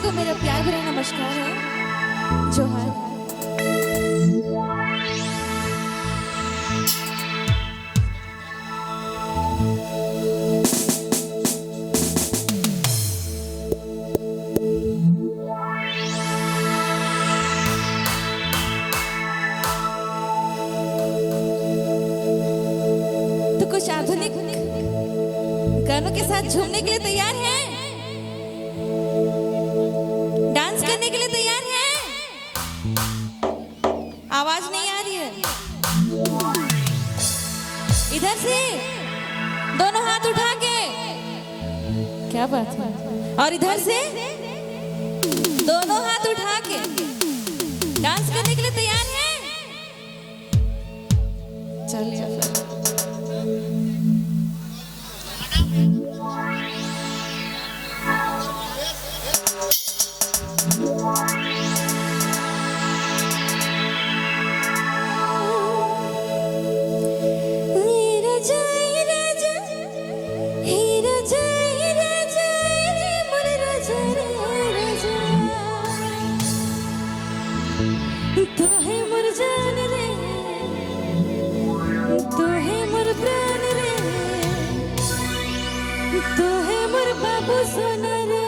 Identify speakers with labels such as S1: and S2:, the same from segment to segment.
S1: को मेरा प्यार भरा नमस्कार है, जोहार। तो कुछ आधुनिक गानों के साथ झूमने के लिए तैयार हैं? डांस करने के लिए तैयार हैं? आवाज नहीं आ रही है। इधर से दोनों हाथ उठा के, क्या बात है, और इधर से दोनों हाथ उठा के डांस करने के लिए तैयार हैं? चलिए फिर। तू है मोर जान रे, तू है मोर प्राण रे, तू है मोर बाबू सोना रे।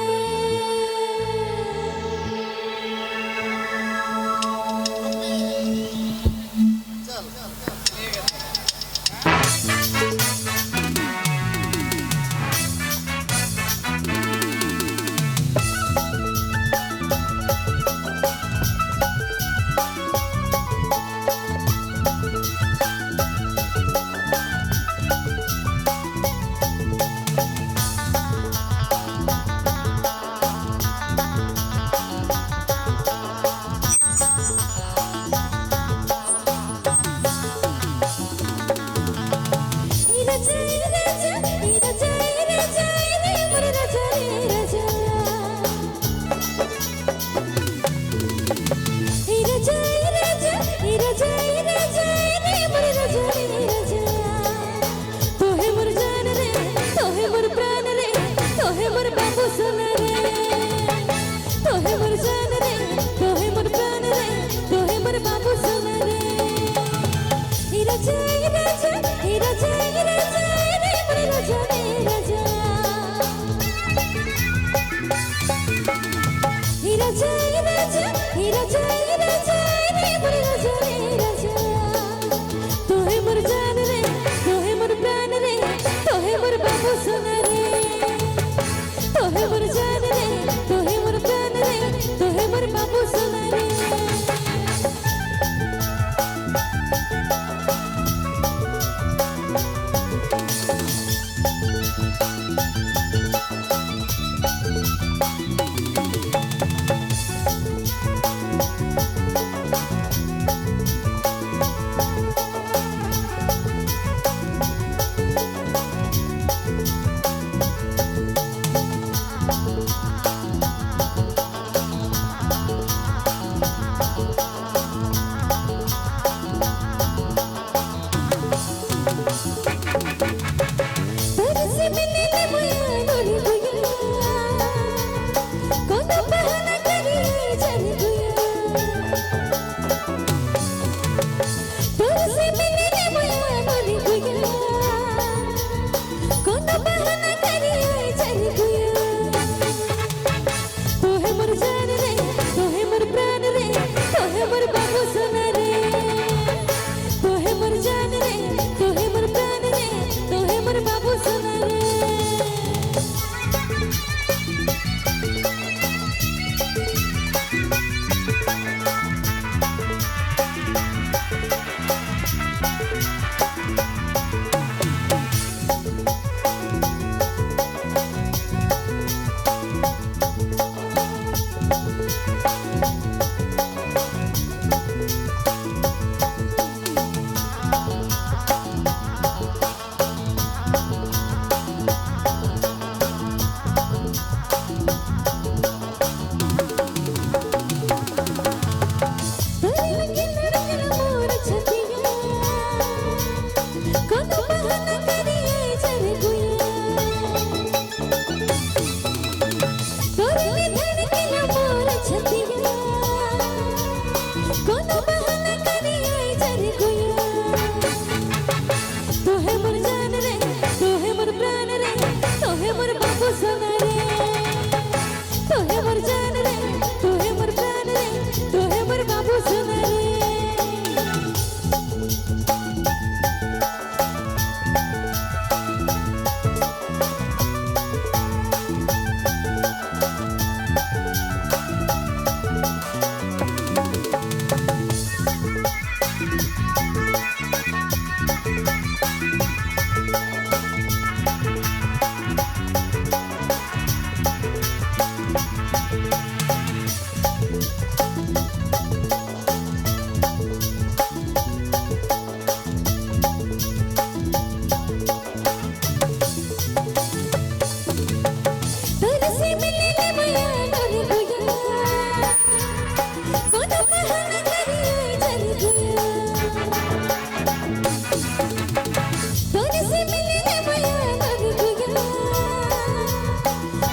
S1: तोरे से मिलने माया लग गया,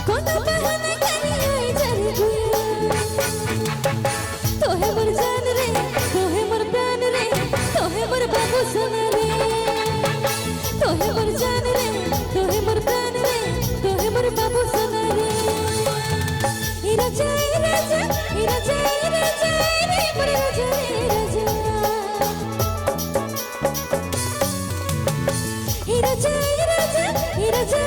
S1: कोनो बहाना करी आई जर गुया। तोहे मोर जान रे, तोहे मोर प्राण रे, तोहे मोर बाबू सोना रे। तोहे मोर जान रे, तोहे मोर प्राण रे, तोहे मोर बाबू सोना रे। ए राजा, ए राजा, ए राजा, ए राजा रे, मोर राजा रे राजा। ए राजा, ए राजा, ए राजा,